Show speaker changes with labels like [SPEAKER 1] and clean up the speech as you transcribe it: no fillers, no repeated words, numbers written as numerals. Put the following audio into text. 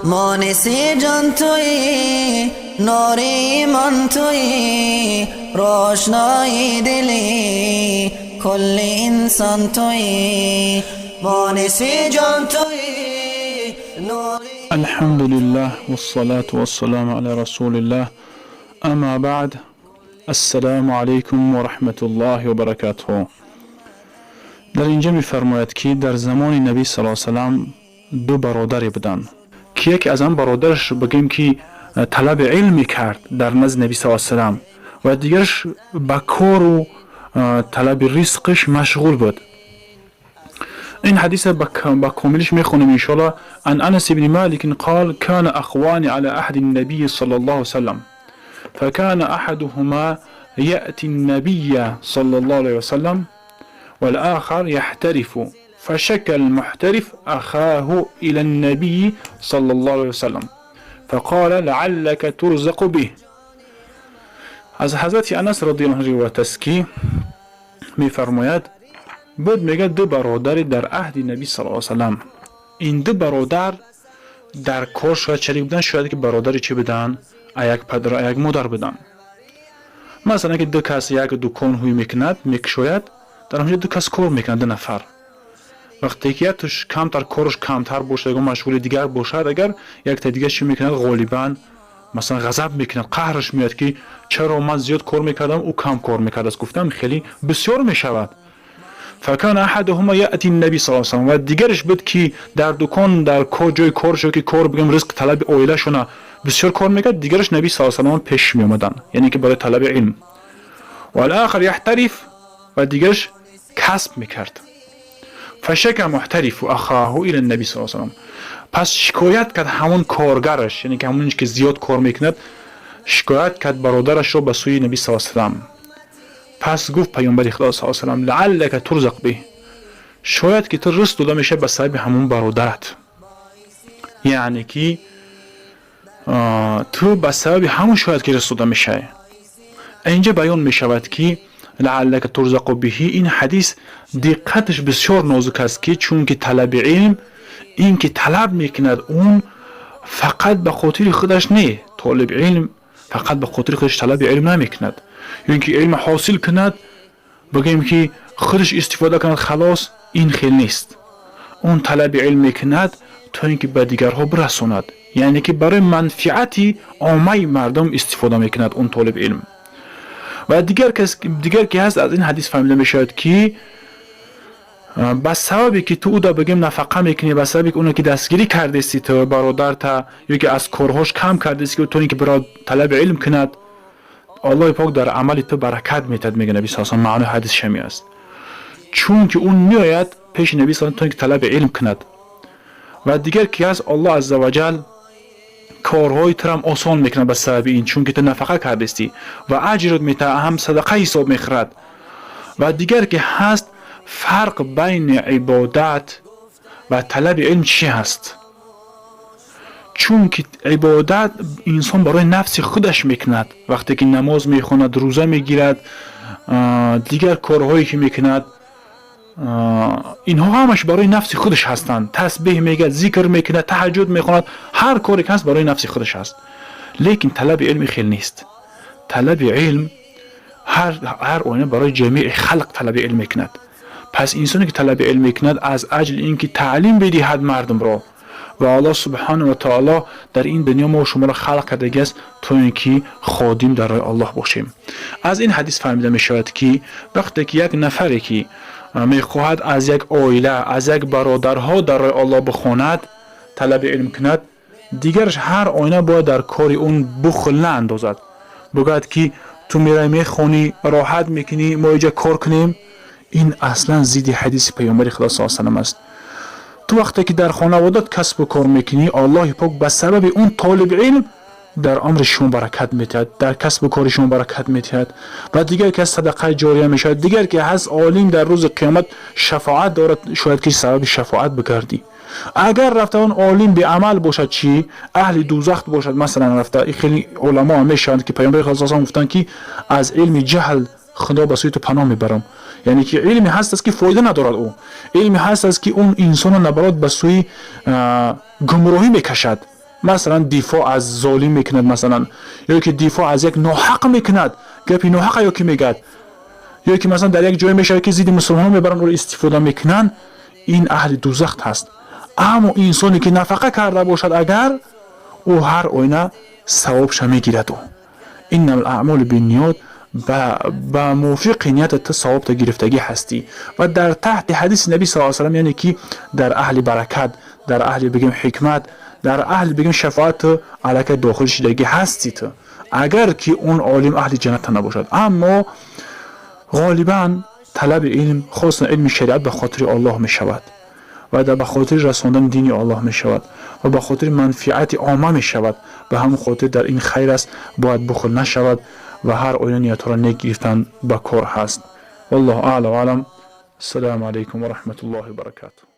[SPEAKER 1] مونسی جان تویی، نوری من تویی، روشنایی دلی کل انسان تویی. مونسی جان تویی، نوری.
[SPEAKER 2] الحمد لله والصلاة والسلام على رسول الله، أما بعد، السلام علیکم و رحمة الله و برکاته. در اینجا میفرماید که در زمان نبی صلی الله علیه وسلم دو برادری بودند که یکی از آن برادرش بگیم که طلب علم کرد در نزد نبی صلی الله علیه وسلم و دیگرش به کار و طلب رزقش مشغول بود. این حدیث با کاملش میخونیم انشاءالله. عن انس بن مالك قال: كان اخوان على عهد النبي صلى الله عليه وسلم، فكان احدهما يأتي النبي صلى الله عليه وسلم والآخر يحترف، فشكى المحترف أخاه إلى النبي صلى الله عليه وسلم، فقال: لعلك ترزق به. از حضرت انس رضی الله عنه روایت است که میفرماید بود، میگه دو برادر در عهد نبی صلی الله علیه وسلم. این دو برادر در کار شاید شریک بودن، شاید که برادر چی بدن، یک پدر یک مادر بدن. مثلا که دو کس یک دکان هوی میکند، میکشاید، در آنجا دو کس کار میکنند، دو نفر. وقتی که یکتش کمتر کارش کمتر باشد، اگر مشغول دیگر باشد، اگر یک تا دیگر چی میکند، غالبا مثلا غضب میکند، قهرش میاد که چرا من زیاد کار میکردم، او کم کار میکرد است. گفتم خیلی بسیار میشود. فکان احدهما یأتی النبی صلی الله علیه و سلم، و دیگرش بود که در دکان در کار جای کارش که کار بگم رزق طلب عائله شونه بسیار کار میکرد، دیگرش نبی صلی الله علیه و سلم پیش میآمدن، یعنی که برای طلب علم. و الاخر یحترف، و دیگرش کسب میکرد. فشکى محترف اخاه الى النبی صلی الله علیه و سلم، پس شکایت کرد همون کارگرش، یعنی که همون که زیاد کار میکند، شکایت کرد برادرش رو به سوی نبی صلی الله علیه و سلم. پس گفت پیامبر خدا صلی الله علیه و سلم: لعلک ترزق به، شاید که تو رزق داده میشه به سبب همون برادرت، یعنی که تو به سبب همون شاید که رزق داده میشه. اینجا بیان میشود که لعلک ترزق به. این حدیث دقتش بسیار نازک است که چون که طلب علم، این که طلب میکند، اون فقط به خاطر خودش نه. طالب علم فقط به خاطر خودش طلب علم نمیکند، یا اینکه علم حاصل کند، بگیم که خودش استفاده کند، خلاص، این خیلی نیست. اون طلب علم میکند تا اینکه به دیگرها برساند، یعنی که برای منفعت عامه مردم استفاده میکند اون طالب علم. و دیگر کس دیگر که هست، از این حدیث فهمیده میشود که به سببی که تو او دا بگیم نفقه میکنی، به سببی که اونو که دستگیری کردستی تو برادر تا یا که از کارهاش کم کردستی که تو اینکه برای طلب علم کند، الله پاک در عمل تو برکت میتد، میگه نبی صلی الله علیه و معنی حدیث شمی است. چون که اون میآید پیش نبی صلی الله علیه و که طلب علم کند و دیگر که هست، الله عزوجل کارهای تو هم آسان میکنه به سبب این، چون که تو نفقه کردستی و اجرت میته، هم صدقه حساب میخرد. و دیگر که هست، فرق بین عبادت و طلب علم چی هست؟ چون که عبادت انسان برای نفس خودش میکند. وقتی که نماز میخواند، روزه میگیرد، دیگر کارهایی که میکند، اینها همش برای نفس خودش هستند. تسبیح میگه، ذکر میکند، تهجد میخواند، هر کاری که هست برای نفس خودش هست. لیکن طلب علم خیلی نیست. طلب علم هر آینه برای جمیع خلق طلب علم میکند. پس انسانی که طلب علم میکند از اجل اینکه تعلیم بدهد مردم را، و الله سبحانه و تعالی در این دنیا ما و شما را خلق کرده است تا اینکه خادم در راه الله باشیم. از این حدیث فهمیده می شود که وقتی که یک نفری که میخواهد از یک عائله، از یک برادرها در راه الله بخواند، طلب علم کند، دیگرش هر آینه باید در کار اون بخل ناندازد، بگوید که تو میرای میخوانی، راحت میکنی، ما اینجا کار کنیم. این اصلا ضد حدیث پیامبر خدا صلی الله علیه و است. تو وقتی که در خانوادت کسب و کار میکنی، الله پاک به سبب اون طالب علم در امر شما برکت میتد، در کسب و کار شما برکت میتد و دیگر که صدقه جاریه میشود. دیگر که هست، عالم در روز قیامت شفاعت دارد، شاید که سبب شفاعت بگردی. اگر رفته اون عالم به عمل باشد چی، اهل دوزخ باشد مثلا، رفته خیلی علما میشوند که پیامبر خدا صلی گفتن که از علم جهل خدا به سوی تو پناه میبرم، یعنی که علمی هست است که فایده ندارد، او علمی هست است که اون انسان نبرد به سوی گمراهی میکشد. Масалан, дифоъ аз золим мекунад, масалан, ё ки дифоъ аз як ноҳақ мекунад, гапи ноҳақа ё ки мегӯяд, ё ки масалан дар як ҷое мешавад, ки зидди мусулмонон мебаранд, ӯро истифода мекунанд, ин аҳли дузах ҳаст. Аммо инсоне ки нафақа карда бошад, агар ӯ ҳар оина савобша мегирад. Ӯ إنما الأعمال بالنيات, ба мувофиқи ниятат ту савобта гирифтагӣ ҳастӣ. Ва дар таҳти ҳадиси наби с салам, яъне ки дар аҳли баракат, дар аҳли бигем ҳикмат, дар аҳли бигем шафоат ту аллакай дохил шидагӣ ҳастӣ ту, агар ки он олим аҳли ҷанната набошад. Аммо ғолибан талаби илм, хоссан илми шариат, ба хотири Оллоҳ мешавад ва ба хотири расондани дини Оллоҳ мешавад ва ба хотири манфиати омма мешавад. Ба ҳамон хотир дар ин хайр аст, бояд бухл нашавад ва ҳар оина ниятҳоро нек гирифтан ба кор ҳаст. Валлоҳу аълам. Ассалому алайкум ва раҳматуллоҳи ва баракатуҳ.